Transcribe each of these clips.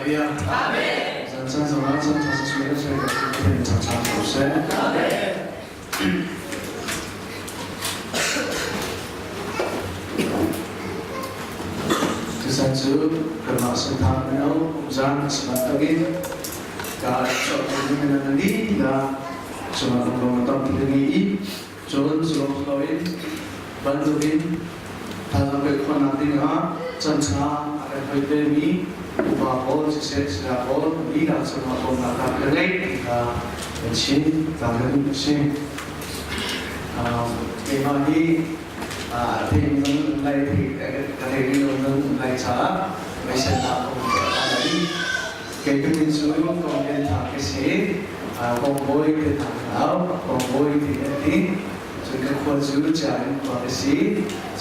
Hallelujah. Amen. Zan chan zong ah chan tha sasui le sui ka Pathian chak chak ko seh. Amen. Tuchan cu kanmah santha mino zan a si bantukin ka chuahmi mino na lila cungah lunglawm a tampi ka ngei i cun sulawm loin bantukin thazaang pek khawhnak dingah canṭha a kan hoi vemi upa pawl siseh saya pawl lila cungah bawmhnak ka ngeih ti kha kan chim ta ka duh a si. Keimah hi thei nan lai thei ka thei rih lo nan lai caah meisennak ka um tuah ta lai. Kei ka min cu Kong Lian Thang ka si. Kong Bawi te hna ka au. Kong Bawi ti an ti. Cun ka khua cu Chia in khua ka si.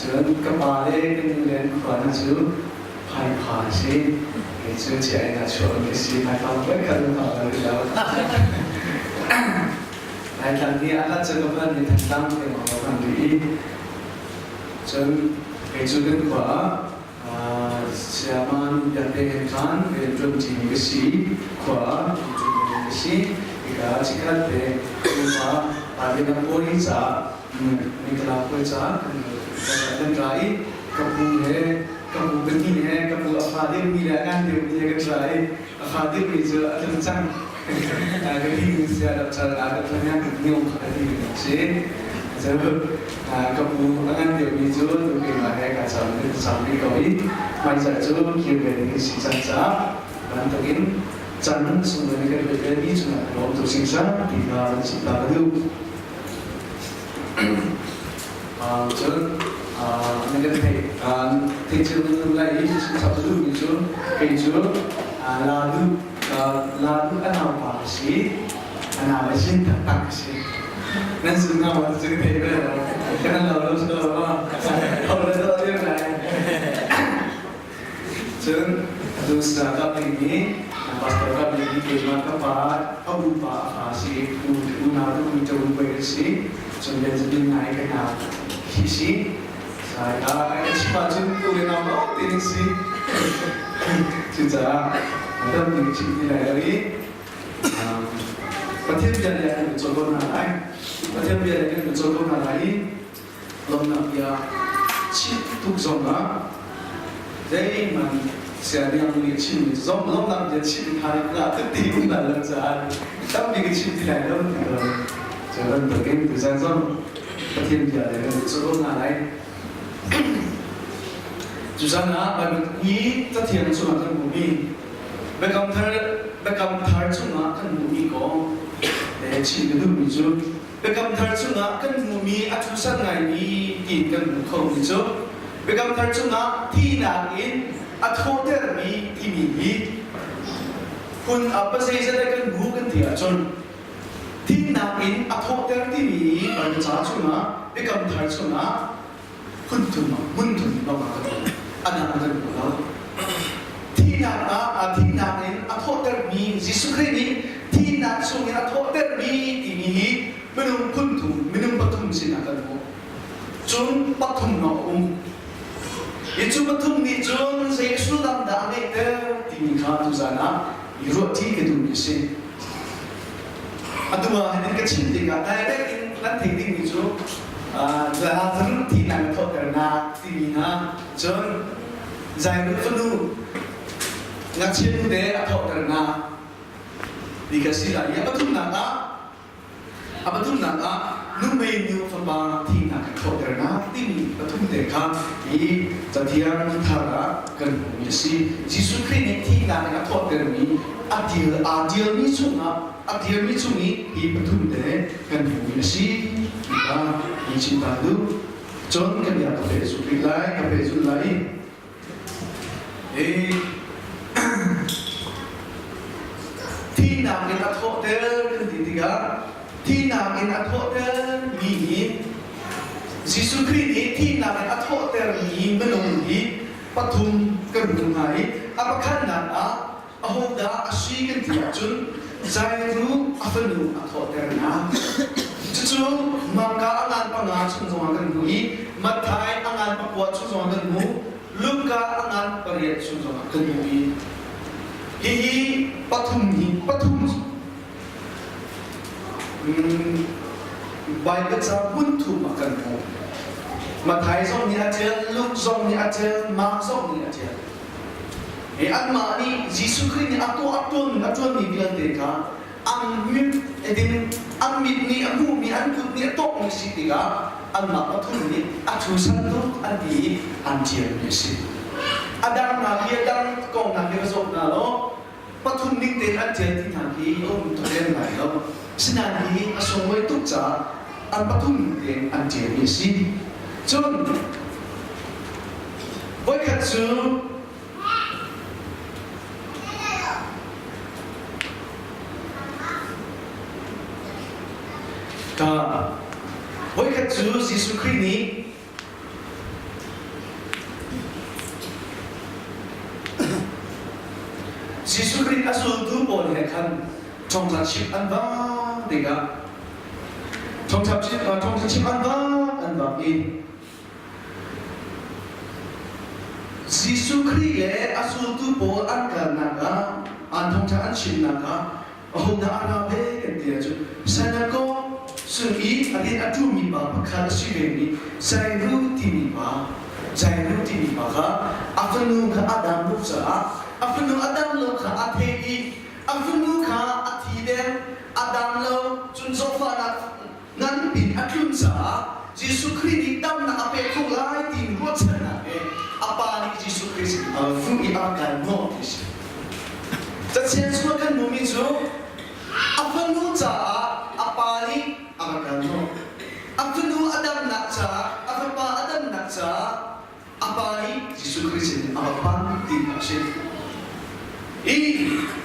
Cun ka pa le ka nu le an khua hna cu Phaipha a si. Kei cu Chia in ah chuah ka si. Phaipha pek kha nu hna lo rih lo. Laitlang hi a hlat cu ka phan i Thantlang lengmang ka phan rih i cun kei cu kan khua ah Siaman Biakte he khan rian ṭuanṭimi ka si khua ah rian ṭuanṭimi ka si. Hika chikkhat te nupa Patling a pawi caah Mikala pawi caah kan ra i ka pu he ka pu pahnih he ka pu a fa deuhmi le a ngan deuhmi he kan ra i a fa deuhmi cu a tlung cang. Ka hi sia doctor a ka thanya ka niu kha ti mi si. Cu ka pu a ngan deuhmi cu tu keimah he ka cam kan cam rih ko i hmaizarh cu kir ve ding si cang caah bantukin can sung le kan ve mi cungah ka lawm tuk singsa ti kha kan chim ta ka duh. Cun na kan theih theih cio nan lai i chim chap duhmi cu kei cu la duh la duh a naupa ka si a nau a sin taktak ka si nan sin ngau ah cu thei ve lo kan lo lo so lo ma ho le to dir lai Cun atu sa ka nih pastor ka nih keimah ka pa a upa a fa si u unau tu u ṭo pei ka si cun Benjamin ngai ka hna hi si sai ka ka chim ahcun u le nau lawng te ning si cucaah tam ning chim ti lai lo i Pathian bia le kan cawn ko hna lai Pathian bia le kan cawn ko hna lai i lawmhnak bia chim tuk zongah zeihmanh sianiang nih chimmi zong lawmhnak bia chim kha na ti um bal lo caah tampi ka chim ti lai lo ti ko cu bantukin tuzan zong Pathian bia le kan cawn hna lai Tuzan ah Bible hi cathiang chungah kan hmuhmi Biakam thar Biakam thar chungah kan hmuhmi kong chim ka duhmi cu Biakam Thar chungah kan hmuhmi a thusan ngaimi tiin kan hmuh khomi cu Biakam Thar chungah thihnak in a thawhtermi timi hi hun a pazeizat kan hmu kan ti ahcun thihnak in a thawhter timi Bible ca chungah Biakam Thar chungah hun thum hmun thum lawng ah kan hmu a dang kan hmu lo thihnak ah thihnak in a thawhtermi Jesuh Khrih nih thihnak chungin a thawhtermi timi hi minung phun thum minung pathum sinah kan hmuh cun pathum lawng a um hi cu pathum nih cun zei sullam dah a ngeihter timi kha tuzan ah i ruahṭi ka duhmi a si atu ah hin ka chim tikah direct in nan theih dingmi cu Lazarus thihnak a thawhternak timi hna cun Jairus fanu ngakchia nute a thawhternak ti ka si lai i a pathumnak ah a pathumnak ah nuhmei nu fapa thihnak a thawhternak timi pathum te kha hi cathiang thar ah kan hmuhmi a si. Jesuh Khrih nih thihnak in a thawhtermi a dil aa ṭialmi chungah a dirmi chung i hi pathum te kan hmuhmi a si ti kha hi chim ta duh. Cun kan bia ka pehzulh rih lai, ka pehzulh lai i thihnak in a thawhter kan ti tikah thihnak in a thawhter mi hi Jesuh Khrih nih thihnak in a thawhtermi minung hi pathum kan hmu hna i a pakhatnak ah ahodah a si kan ti ahcun Zairu a fanu a thawhternak. Cucu Marka a ngan panga chung zongah kan hmu i Matthai a ngan pakua chung zongah kan hmu, Luka a ngan pariat chung zongah kan hmu i. Hihi pathum hi pathum Baibal ca hmun thum ah kan hmuh. Matthai zong nih a ṭial, Luke zong nih a ṭial, Mark zong nih a ṭial. I anmah nih Jesuh Khrih nih a tuah a ṭuan a ṭuanmi vialte kha an mit din an mit nih a hmuhmi an kut nih a tawkmi si tikah anmah pathum nih a thu san tuk an ti i an ṭialmi a si. A dang hna hi a dang kong hna hi va zoh hna law pathum ning tein an ṭial ti hna hi a um tuk lem lai lo. Sinain hi a sunglawi tuk caah an pathum ning tein an ṭialmi a si. Cun voikhat cu Voikhat cu Jesuh Khrih nih Jesuh Khrih a zultu pawl he khan thawngṭha chim an vak tikah thawngṭha chim an vak an vak i Jesuh Khrih le a zultu pawl an kalnak ah an thawngṭha an chimnak ah ahodah a ra ve kan ti ahcun synagogue chung i a rian a ṭuanmi pa pakhat a si vemi Jairu timi pa Jairu timi pa kha a fanu kha a dam lo caah a fanu a dam lo kha a theih i a fanu kha a thi deng a dam lo cun zawtfahnak nganpi a tlun caah Jesuh Khrih nih damnak a pek khawh lai ti ruahchannak he a pa nih Jesuh Khrih sin a fuh i a kai hnawh ti si. Cathiang chungah kan hmuhmi cu a fanu caah a pa nih a va kal hnawh. A fanu a damnak caah a fapa a damnak caah a pa nih Jesuh Khrih sin a va panh ti a si. I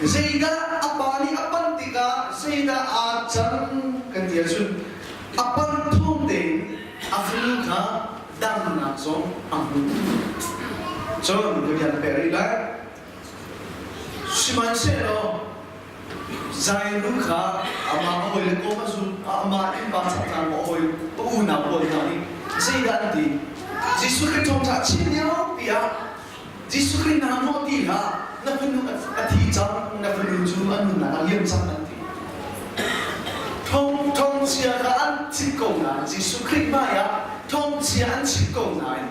zeidah a pa nih a panh tikah zeidah aa cang kan ti ahcun a panh thawng tein a fanu kha damnak zong a hmu. Cun ka bia ka pek rih lai. Sihmanhsehlaw Zairu kha amah a hawi le kom a zul amah innpa chakthlang a hawi a unau pawl hna nih zeidah an ti? Jesuh Khrih thawngṭha a chim lio pi ah Jesuh Khrih naa hnawh ti hlah na fanu a thi cang na fanu cu a nunnak a liam cang an ti. Thawng thawngchia kha an chim ko nain Jesuh Khrih hmai ah thawngchia an chim ko nain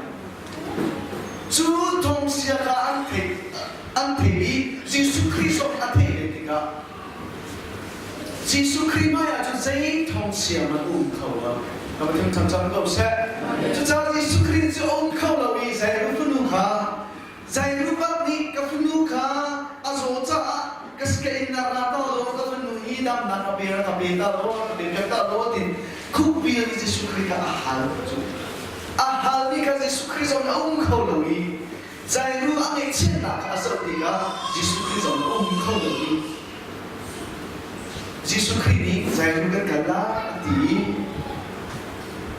cu thawngchia kha an theih an theih i Jesuh Khrih zong a theih ve tikah Jesuh Khrih hmaiah cun zei thawngchia hmanh um kho lo. Ka Pathian thangṭhat ko seh. Cucaah Jesuh Khrih cu a um kho lo i Jairus fanu kha Jairus nih ka fanu kha a zaw caah ka ka inn ah ra ta law ka fanu hi damnak ka pe ka pe ta law ka pe piak ta law tin khukbil i Jesuh Khrih kha a hal cu. A halmi kha Jesuh Khrih zong a um kho lo i Zairu a ngaihchiatnak kha a zoh tikah Jesuh Khrih zong a um kho lo i Jesuh Khrih nih Zairu kan kal lai a ti i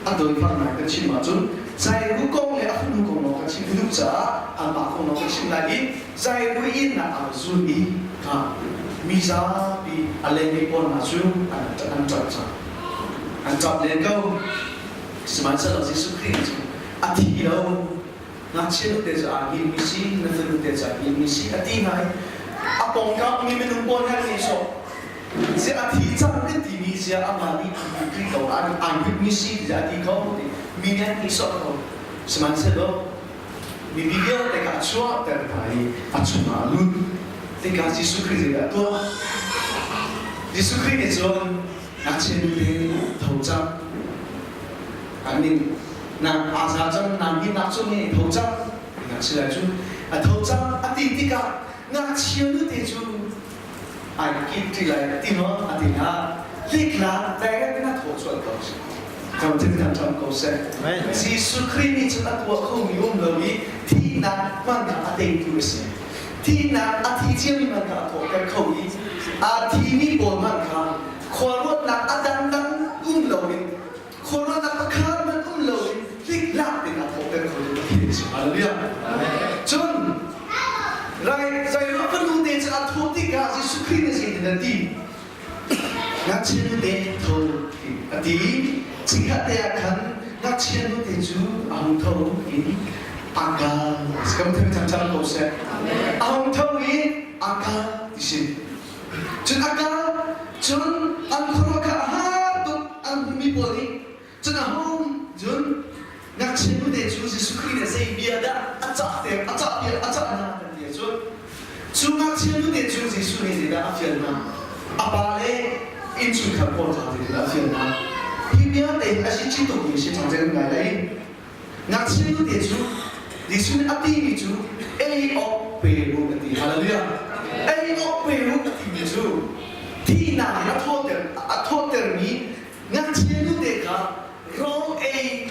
a dawifaknak kan chim ahcun Zairu kong le a fanu kong lawng kan chim duh caah anmah kong lawng kan chim lai i Zairu innak a zul i kha mi zapi a lengmi pawl hna cu an an ṭap cang. An ṭap len ko. Sihmanhsehlaw Jesuh Khrih cu a thi lo. Ngakchia nute cu aa hngilhmi si, na fanute cu aa hngilhmi si a ti hna i a pawngkam mi minung pawl he an i sawh. Ziah a thi cang kan timi ziah amah nih a hngilh ko, aa hngilhmi si tiah a ti kho ti mi nih an i sawh ko. Sihmanhsehlaw mipi vialte kha a chuahter hna i a chungah a lut. Tikah Jesuh Khrih zeidah a tuah? Jesuh Khrih nih cun ngakchia nute tho cang Anih na aa cang na nginak cu nih tho cang ngakchia cu a tho cang a ti tikah ngakchia nute cu ai kip ti lai ti maw a ti hna hlikla direct na thaw chuan ko Kam tin kan ṭam ko seh. Jesuh Khrih nih cun a tuah khomi um lo i thihnak hman kha a teitu a si. Thihnak a thi ciami hman kha a thawhter kho i a thimi pawl hman kha khuaruatnak a dangdang um loin khuaruahnak pakhat hmanh um loin hlikhlak tein a thawhter kho tu Pathian a si. Hallelujah. Cun rai Jairus fanu te cu a thawh tikah Jesuh Khrih nih zeitin a ti? Ngakchia nute tho a ti. Chikkhat te ah khan ngakchia nute cu a hung tho i a kal. Kam thang chang ko seh. A hung tho i a kal. Cun a kal, cun an khuaruah kha a har tuk an hmumi pawl nih cun a hung cun ngakchia nute cu Jesuh Khrih nih zei bia dah a cah te a cah bia a cah hna kan ti ahcun cu ngakchia nute cu Jesuh nih zeidah a fial hna? A pa le innchungkhar pawl kha zeidah a fial hna? Hi bia te a si chin tukmi si cang kan ngai lai. Ngakchia nute cu Jesuh nih a timi cu ei awk pe u a ti. Hallelujah. Ei awk pe u a timi cu thihnak in a thawhter a thawhtermi ngakchia nute kha rawl ei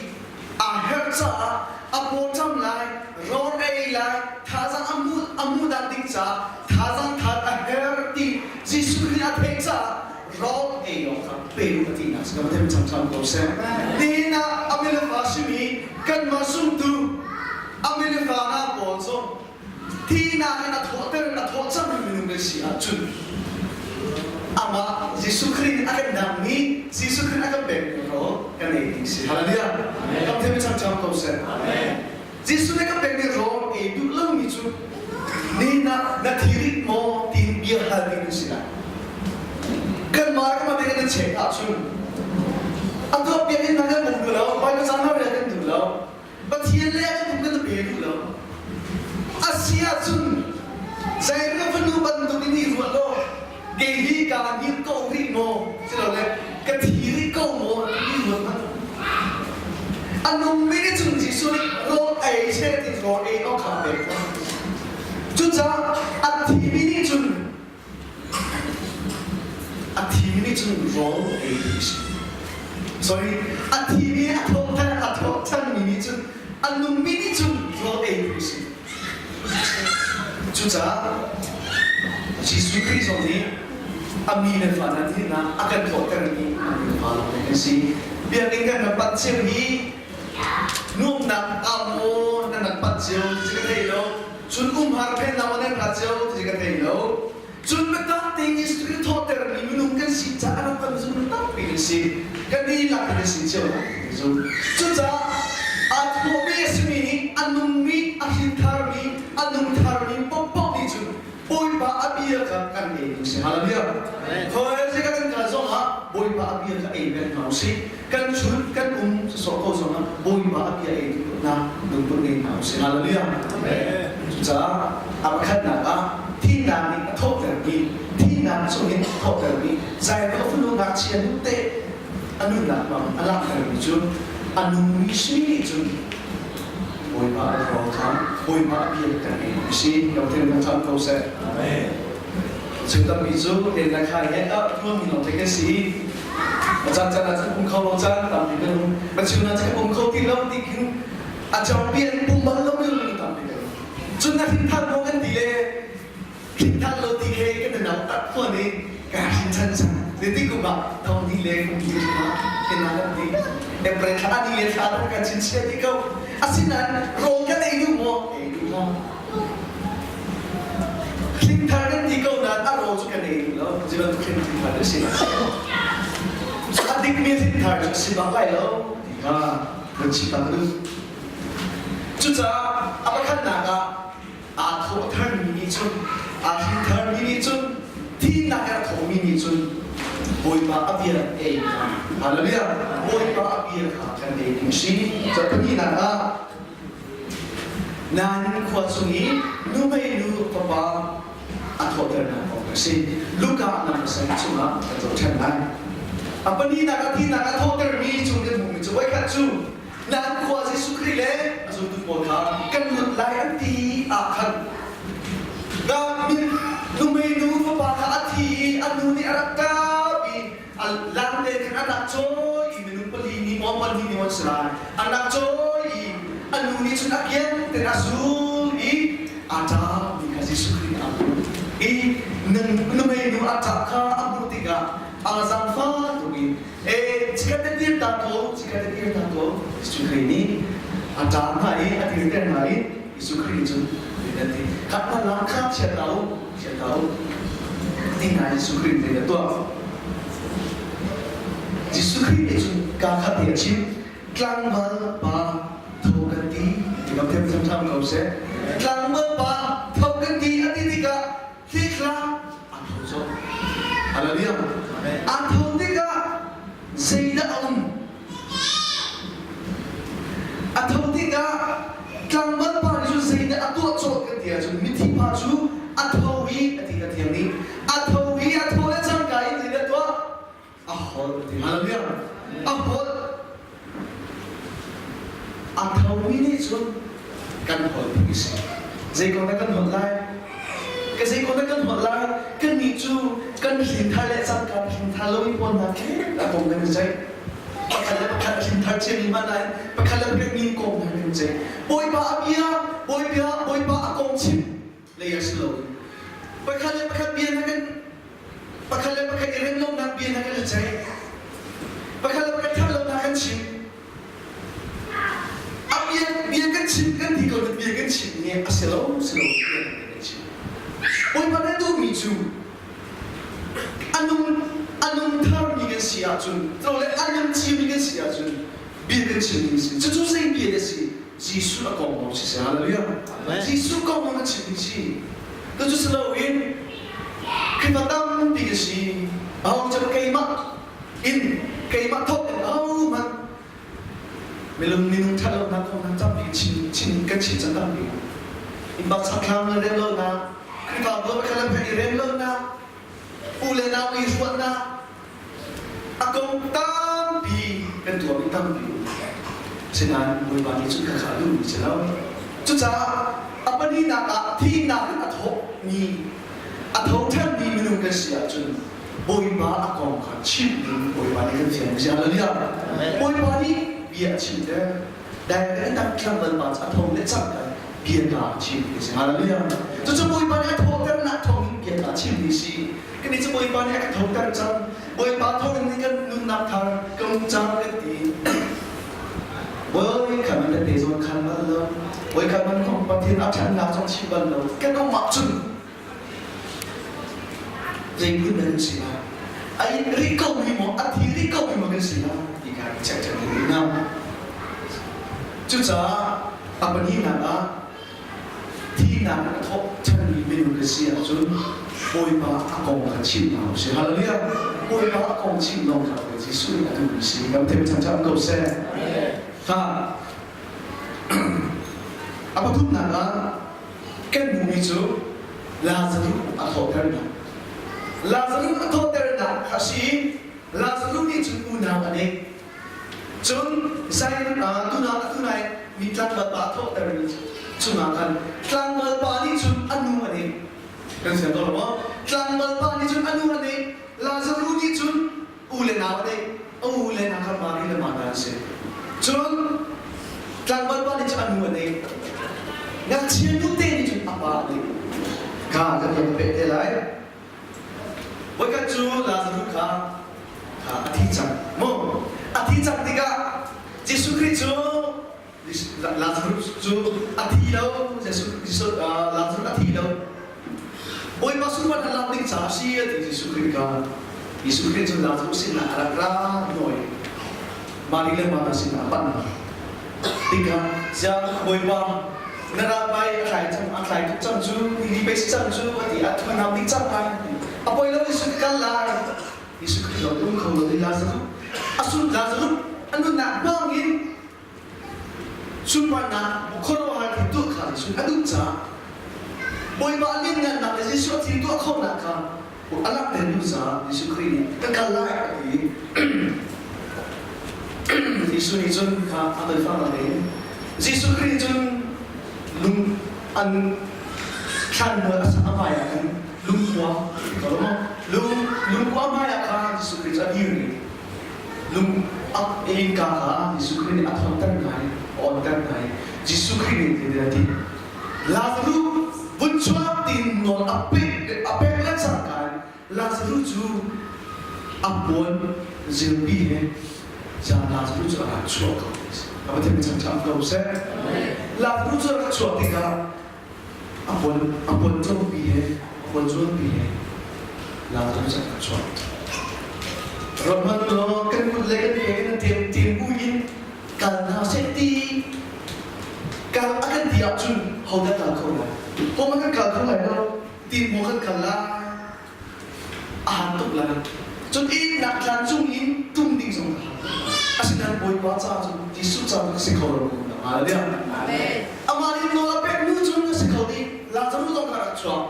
aa herh caah a pawṭam lai, rawl ei lai, thazaang a mu a mu dak ding caah thazaang that a herh ti Jesuh Khrih a theih caah rawl ei awk kha pe u a tinak si ka them changchang ko seh. Nihin ah a milefa simi kanmah zumtu a milefa hna pawl zong thihnak in a thawhter a thawh cangmi minung kan si ahcun amah Jesuh Khrih nih a kan dangmi Jesuh Khrih a kan pekmi rawl kan ei ding si. Hallelujah. Kam them changchang ko seh. Jesuh nih kan pekmi rawl ei duh lomi cu nihin ah na thi rih maw tiin bia hal ding kan si lai. Kanmah kan mah kan check ahcun a tuah biakinn hna kan bawm duh lo, Bible caan hna rian kan duh lo, Pathian le kan tum kan pe duh lo. A si ahcun zei na fanu bantuk in i ruah law kei hi kaa hngilh ko rih maw silole ka thi rih ko maw ti ruat hmanh. A nungmi nih cun Jesuh nih rawl ei seh ti rawl ei awk kha a pek hna. Cucaah a thimi nih cun a thimi nih cun rawl ei ding a si. Sorry, a thimi a thawhthan a thawhthanmi nih cun a nungmi nih cun rawl ei ding a si. Cucaah Jesuh Khrih zong nih a mi le fa hna nih a kan thawhtermi a mi le fa lawng kan si. Biakinn kan rak panh cio hi nuamnak ah maw nan rak panh cio ti ka thei lo. Cun umhar phennak maw nan rat cio ti ka thei lo. Cun biatak tein Jesuh Khrih thawhtermi minung kan si caah a rak kan zum tampi kan si. Kan dihlak in kan si cio lai kan zum. Cucaah aa thawhmi a simi nih a nungmi, a hrintharmi, a nungtharmi paohpaoh nih cun Bawipa a bia kha kan ei ding si. Hallelujah. Khawi zei kan kal zong ah Bawipa a bia kha ei peng hna usih. Kan chun kan um sawsawh ko zong ah Bawipa a bia ei duhnak lungput ngei hna usih. Hallelujah. Cucaah a pakhatnak ah thihnak nih a thawhtermi thihnak chungin a thawhtermi Zaino fanu ngakchia nute a nunnak bang a langhtermi cu a nungmi sui nih cun Bawipa a rawl kha Bawipa a bia kan ei a si lo thil kan tham ko seh. Cu tampi cu len le khai he a tuanmi lawng te kan si. A caan caan ah cun um kho lo caan tampi kan um. Machiu na cun um kho ti lo ti khin a cawpi an pum bal lo mi tampi kan um. Cun na hrin than ko kan ti le hrin than lo ti he kan nau tak phuan i ka hrin chan chan ti kum ah thong ni le kum ti ma kena kan ti April thla ni le thla kan chin chia ti ko asinain rawl kan ei duh maw ei duh maw hrin thar kan ti ko nain a rawl cu kan ei duh lo cu bantuk hrin thar a si a dikmi hrin thar cu si bak lai lo ti kha kan chim ta ka duh Cucaah a pakhatnak ah aa thawh tharmi nih cun aa hrin tharmi nih cun thihnak in a thawhmi nih cun Bawipa a bia ei kha Hallelujah Bawipa a bia kha kan ei ding si. Ca pahnihnak ah Nain khua chung i nuhmei nu fapa a thawhternak kong a si. Luka nam san chungah kan zoh ṭhan lai. A pahnihnak a thihnak a thawhtermi chung kan hmuhmi cu voikhat cu Nan khua Jesuh Khrih le a zultu pawl kha kan lut lai an ti ah khan nuhmei nu fapa kha a thi i a nu nih a rak kap i a lang te khan a rak cawi i minung pali nih maw pahnih nih maw si lai an rak cawi i a nu nih cun a kiang ten a zul i a ṭap mi kha Jesuh Khrih nih a hmuh i nuhmei nu a ṭap kha a hmuh tikah a zaangfah tuk i E chikat te tir ta ko, chikat te tir ta ko. Jesuh Khrih nih a ṭa hna i a dirter hna i Jesuh Khrih nih cun a ti. Khat na lang kha chia ta u, chia ta u. Ti hna Jesuh Khrih nih a tuah. Jesuh Khrih nih cun kaa khat te a chim. Tlangval pa tho kan ti. Ti kam them tham tham ko seh. Tlangval pa tho kan ti a ti tikah hlikla a tho colh. Hallelujah. A tho tikah zeidah a um? A tho tikah tlangval pa nih cun zeidah a tuah cawh kan ti ahcun mithi pa cu a tho i a ti ka thiang nih a tho i a tho le cangka in zeidah tuah? A holh a ti. Hallelujah. A holh. A thomi nih cun kan holh ding a si. Zei kong dah kan holh lai? Ka zei kong dah kan holh lai? Kannih cu kan hrin thar le cangka hrin thar lomi pawl hna khi a kong kan i ceih. Pakhat le pakhat a hrin thar ciami hmanh nain pakhat le pakhat min kong hna kan i ceih. Bawipa a bia, Bawipa, Bawipa a kong chim lei ah si loin pakhat le pakhat bia hna kan pakhat le pakhat i rem lonak bia hna kan i ceih. Pakhat le pakhat ṭhat lonak kan chim. A bia bia kan chim kan ti ko bia kan chim ni a si lo si lo bia kan chim. Bawipa nih duhmi cu a nung a nung tharmi kan si ahcun le a nung ciami kan si ahcun bia kan chim ding si. Cucu zei bia a si? Jesuh a kong lawng si seh. Hallelujah. Jesuh kong lawng a chim ding si. Cucu si loin Khrihfa tampi kan si. Aho cu keimah in keimah thawk in ahohmanh minung minung ṭhat lonak kong hna tampi chin chin kan chim cang tampi. Innpa chakthlang le rem lonak, Khrihfabu pakhat le pakhat i rem lonak, u le nau i ruahnak, a kong tampi kan tuahmi tampi um. Asinain Bawipa nih cun khakha a duhmi si lo. Cucaah a pahnihnak ah thihnak in a thawkmi, a tho ṭhanmi minung kan si ahcun Bawipa a kong kha chimh ding Bawipa nih kan fial mi si. Hallelujah. Bawipa nih bia a chim ter. Dai tak tlangval pa cu a tho le cangka bia ka a chim ti si. Hallelujah. Cucu Bawipa nih a thawhternak thawng in bia ka a chim mi si. Kan cu Bawipa nih a ka thoter cang. Bawipa thawng in kan nunnak thar ka hmu cang kan ti. Bawi kha man te zawn khan bal lo. Bawi kha man kong Pathian a ṭhatnak zong chim bal lo. Kan um ahcun zei phun dah kan si lai? Ai ri ko mi maw a thi ri ko mi maw kan si lai ti kha check check ding na. Cucaah a pahnihnak ah thihnak a thawk ṭhanmi minung kan si ahcun Bawipa a kong kha chim hna usih. Hallelujah! Bawipa a kong chim lawng kha Jesuh nih a duhmi si. Kan them chang ko seh. Ha. A pathumnak ah kan hmuhmi cu Lazarus a thawhternak. Lazarus a thawhternak kha si Lazarus nih cun unau a neih. Cun Zion ah tunah tunai mi tlangval pa a thawhtermi chungah khan tlangval pa nih cun a nu a neih. Kan siang ko lo maw? Tlangval pa nih cun a nu a neih. Lazarus nih cun u le nau a neih. A u le nau kha Mari le Martha an si. Cun tlangval pa nih cun a nu a neih. Ngakchia nute nih cun a pa a neih. Kha kan iang peh te lai. Voikhat cu Lazarus kha kha a thi cang. Mu a thi cang tikah Jesuh Khrih cu Lazarus cu a thi lo. Jesuh Jesuh Lazarus a thi lo. Bawipa sunparnak lak ding caah a si a ti Jesuh Khrih kha. Jesuh Khrih cu Lazarus sinah a rak ra nawi. Mari le Martha sinah a panh. Tikah ziah Bawipa na ral pai a tlai cang a tlai tuk cang cu ni pei si cang cu a ti a thu nam ding cang lai a poi lo Jesuh kal lai Jesuh Khrih lo um kho lo in Lazarus a sun Lazarus a nunnak hmang in sunparnak khuaruahhar thil tuah kha Jesuh a duh caah Bawipa a lianngannak le Jesuh a thil tuah khawhnak kha a langhter duh caah Jesuh Khrih nih ka kal lai a ti. Jesuh nih cun kha a toifarnak in Jesuh Khrih nih cun lung an thlanmual a sak a hmai ah khan lungkua ko lo maw lung lungkua hmai ah khan Jesuh Khrih cu a dir i lung a innka kha Jesuh Khrih nih a thawnter hna i a onter hna i Jesuh Khrih nih hitin a ti Lazarus vun chuak tiin nawl a pek a pek le cangka in Lazarus cu a puan zilpi he zan Lazarus cu a rak chuak ko. A Pathian changchang ko seh. Lazarus cu a rak chuak tikah a puan a puan cawmpi he a puan zuanpi he Lazarus cu a rak chuak. Roman law kan kut le kan ke kan tiam tiam buin kal hna seh ti kal a kan ti ahcun hodah kal kho lai? Ho kan kal kho lai lo. Tin maw kan kal lai? A han tuk lai. Cun ihnak thlan cung in tum ding zong ka hal. Asinain Bawipa caah cun Jesuh caah cun a si kho lo Hallelujah. Amah nih nawl a pek hnu cun a si kho dih. Lazarus zong kha rak chuak.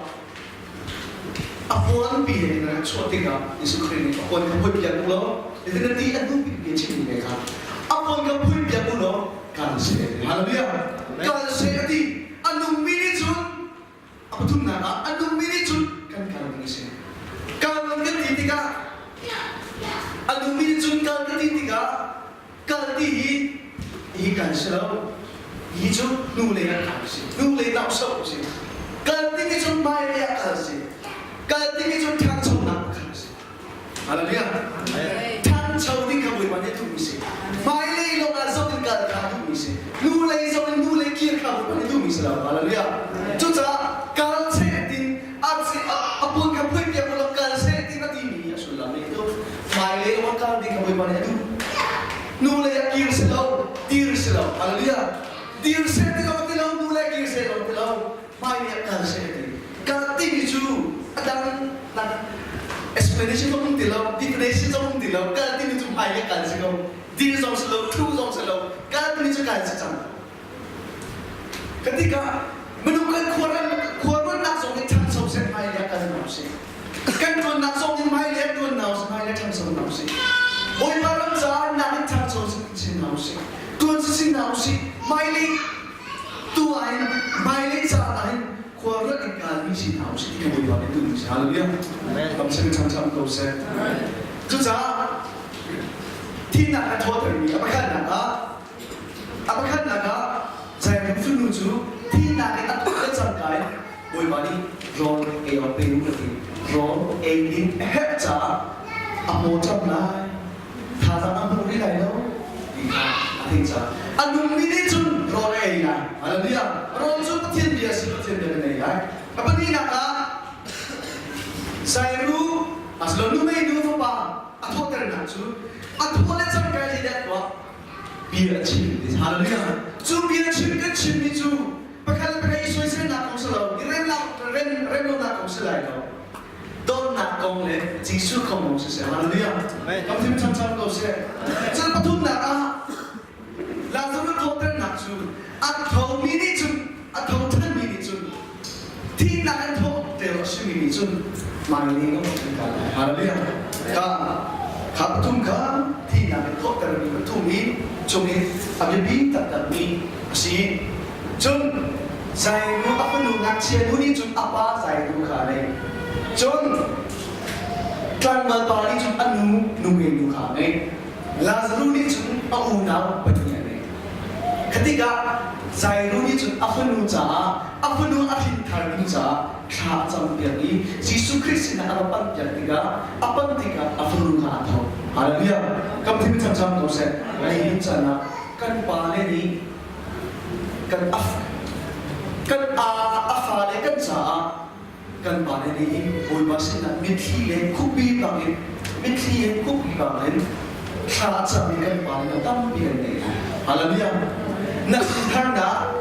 A puanpi he na rak chuah tikah Jesuh Khrih nih a puan kha phui piak u law hitin a ti a hnu bik bia chimmi ne kha a puan kha phui piak u law kal seh. Hallelujah. Kal seh a ti. A nungmi nih cun a pathumnak ah a nungmi nih cun kan kal ding a si. Kal kan ti tikah a nungmi nih cun kal kan ti tikah kal ti hi hi kan si lo. Hi cu hnulei ah kal si. Hnulei nauso si. Kal timi cu hmailei ah kal si. Kal timi cu ṭhanchonak kal si. Hallelujah. Ṭhancho ding kha Bawipa nih a duhmi si. Hmailei lawng ah zoh in kal kha a duhmi si. Hnulei zoh in hnulei kir kha Bawipa nih a duhmi si lo. Hallelujah. Cucaah kal seh tin a puan kha phui piak u law kal seh tin a timi a sullam nih cu hmailei lawng ah kal ding kha Bawipa nih a duh. Hnulei ah kir si lo, dir si lo. Hallelujah. Dir seh ti lo ti lo, hnulei kir seh lo ti lo, hmailei ah kal seh ti. Kal timi cu a dang nak explanation zong um ti lo, definition zong um ti lo. Kal timi cu hmailei kal si ko. Dir zong si lo, thu zong si lo. Kal timi cu kal si cang. Ka tikah minung kan khuaruatnak zong nih ṭhancho seh hmailei ah kal hna usih. Kan ṭuannak zong in hmailei ah ṭuan hna usih, hmailei ṭhancho hna usih. Bawipa ram caah nak in ṭhancho sin hna usih. Ṭuan sin hna usih. Hmailei tu ah hin hmailei caan ah hin khua ruat in kalmi si hna usih ti kan Bawipa nih duhmi si. Hallelujah. Kam sin ṭhangṭhang ko seh. Cucaah thihnak a thawtermi a pakhatnak ah A pakhatnak ah Zairung fanu cu thihnak in a thawh le cangka in Bawipa nih rawl ei awk pe u ka ti. Rawl ei ding a herh caah a mawṭam lai, thazaang a hmu rih lai lo ti kha a theih caah a nungmi nih cun rawl a ei lai. Hallelujah! Rawl cu Pathian bia a si, Pathian bia kan ei lai. A pahnihnak ah Zairu asilo numei nu fapa a thawhternak cu a thawh le cangka zeidah tuah? Bia a chim ti. Hallelujah. Cu bia chim kan chimmi cu pakhat le pakhat i soiselnak kong si lo, i remnak rem remlonak kong si lai lo. Donnak kong le Jesuh kong lawng siseh. Hallelujah. Kam thim changchang ko seh. Cun pathumnak ah Lazarus thawhternak cu a thomi nih cun a tho ṭhanmi nih cun thihnak an thawh tel a simi nih cun hmailei lawng an kal lai. Hallelujah. Kha kha pathum kha thihnak in thawhtermi pathum hi chung i a biapi taktakmi a si. Cun Zairu a fanu ngakchia nu nih cun a pa Zairu kha a neih. Cun tlangval pa nih cun a nu nuhmei nu kha a neih. Lazaruh nih cun a unau pahnih a neih. Khatikah Zairu nih cun a fanu caah a fanu a hrinthar ding caah thla a campiak i Jesuh Khrih sinah a va panhpiak tikah a panh tikah a fanu kha a tho. Hallelujah! Kam thim changchang ko seh. Nihin caan ah kan pale nih kan a kan a a fale kan caah kan pale nih hin Bawipa sinah mitthli le khupi bangin mitthli he khupi bangin thla a cammi kan pale na tampi kan ngei hna. Hallelujah! Na tharnak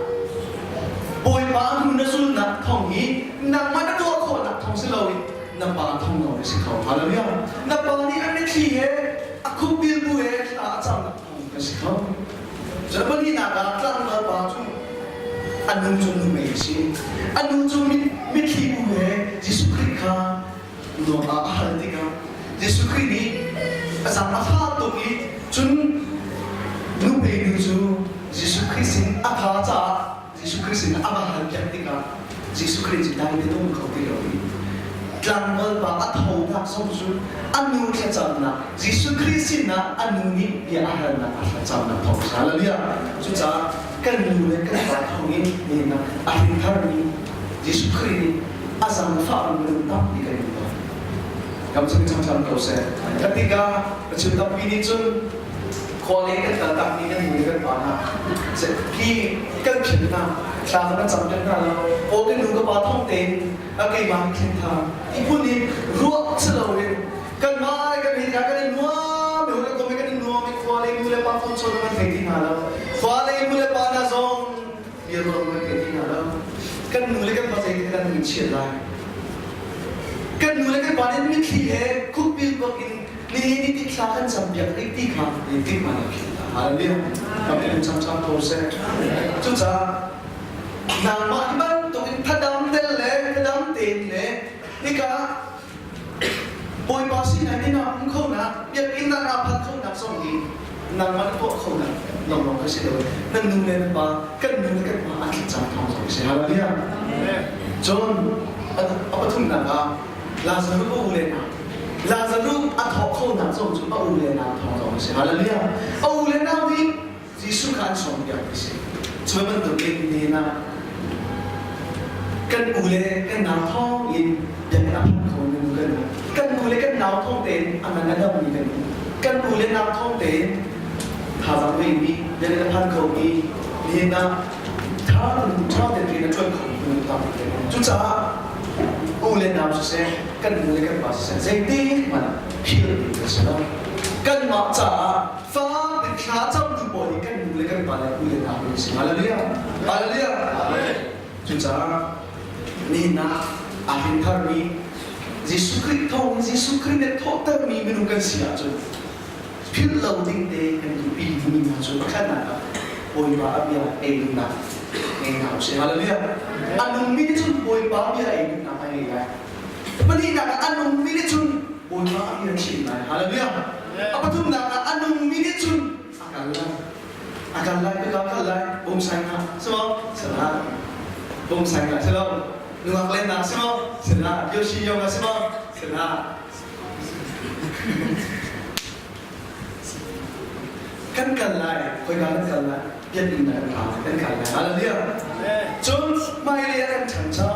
Bawipa hnu na zulnak thawng hi nangmah na tuah khawhnak thawng si loin na pa thawng lawng si kho. Hallelujah! Na pa nih a mitthli he a khupbil bu he thla a camnak thawng kan si kho. Pahnihnak ah tlangval pa cu a nu cu nuhmei a si. A nu cu mitthli bu he Jesuh Khrih kha nuam ah a hal tikah Jesuh Khrih nih a zang a fah tuk i cun nuhmei nu cu Jesuh Khrih sin a tha caah Jesuh Khrih sin a va halpiak tikah Jesuh Khrih cu dai te um kho ti lo i tlangval pa a thonak zong cu a nu thlacamnak Jesuh Khrih sinah a nu nih bia a halnak a thlacamnak thawng si. Hallelujah. Cucaah kan nu le kan pa thawngin nihin ah a hrin Jesuh Khrih nih a zaangfah minung tampi kan in ton. Kam chung changchang ko seh. Katika chim tampi nih cun khua lei kan kal takmi kan nu le kan pa hna hi kan philh hna thla kan cam piak hna lo aw kan nu ka pa thong tein a keimah hi thlen tha ti phun in ruah si loin kanmah kan hi kan i nuam i kan kom kan i nuam i khua lei nu le pa phone chawn kan thei ti hna lo khua lei nu le pa hna zong bia ruang kan thei ti hna lo kan nu le kan pa zei kan min chiat lai. Kan nu le kan pa nih mitthli he khukbil bak in nihin ni ti thla kan cam piak rih ti kha ti hmanh a philh ta. Hallelujah. Kan in cam cam ko seh. Cucaah nangmah hi bantuk in thadam tel le thadam tein le hika Bawipa sinah ni na um kho nak, biakinn ah naa phan kho nak zong hi nangmah na tuah kho nak lawnglawng kha si lo. Nan nu le nan pa, kan nu le kan pa an thlacam thawng zong si. Hallelujah. Cun a pathumnak ah Lazarus a u le nau. Lazarus a thawh kho nak zong cu a u le nau thawng zong a si. Hallelujah. A u le nau nih Jesuh kha an sawmpiak ti si. Cu bantukin nihin ah kan u le kan nau thawng in biakinn a phan kho mi nu kan um. Kan u le kan nau thawng tein a ngan a dammi kan um. Kan u le nau thawng tein thazaang ngeimi biakinn a phan kho mi nihin ah ṭha ṭha tein rian a ṭuan kho mi kan tam. Cucaah u le nau siseh, kan nu le kan pa siseh, zeitik hmanh ah philh ding kan si lo. Kanmah caah Fa thla camtu pawl hi kan nu le kan pa le u le nau an si. Hallelujah. Hallelujah. Cucaah nihin ah aa hrin tharmi Jesuh Khrih thawng Jesuh Khrih nih thawhtermi minung kan si ahcun philh lo ding te kan duhpi mi hna cu pakhatnak ah Bawipa a bia ei duhnak ngei hna usih. Hallelujah. A nungmi nih cun Bawipa bia ei duhnak a ngei lai. Pahnihnak ah a nungmi nih cun Bawipa a bia chim lai. Hallelujah. A pathumnak ah a nungmi nih cun a kal lai. A kal lai, ka kal lai. Bawmsai hna, si maw? Salah. Bawmsai hna, si lo. Nungak len hna, si maw? Salah. Yoshi yong si maw? Salah. Kan kal lai, khoika kan kal lai? Biakinn ah kan kal kan kal lai. Hallelujah. Cun hmailei ah kan ṭhangcho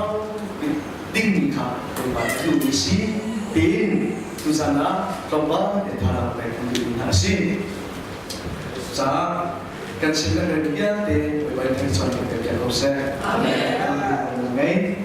dingmi kha Bawipa nih a duhmi si tiin tuzan ah tlawmpal te thazaang pek kan duhmi hna a si. Caah kan sin kan rel vialte Bawipa nih kan cawnpiak piak ko seh. Amen. Ngei.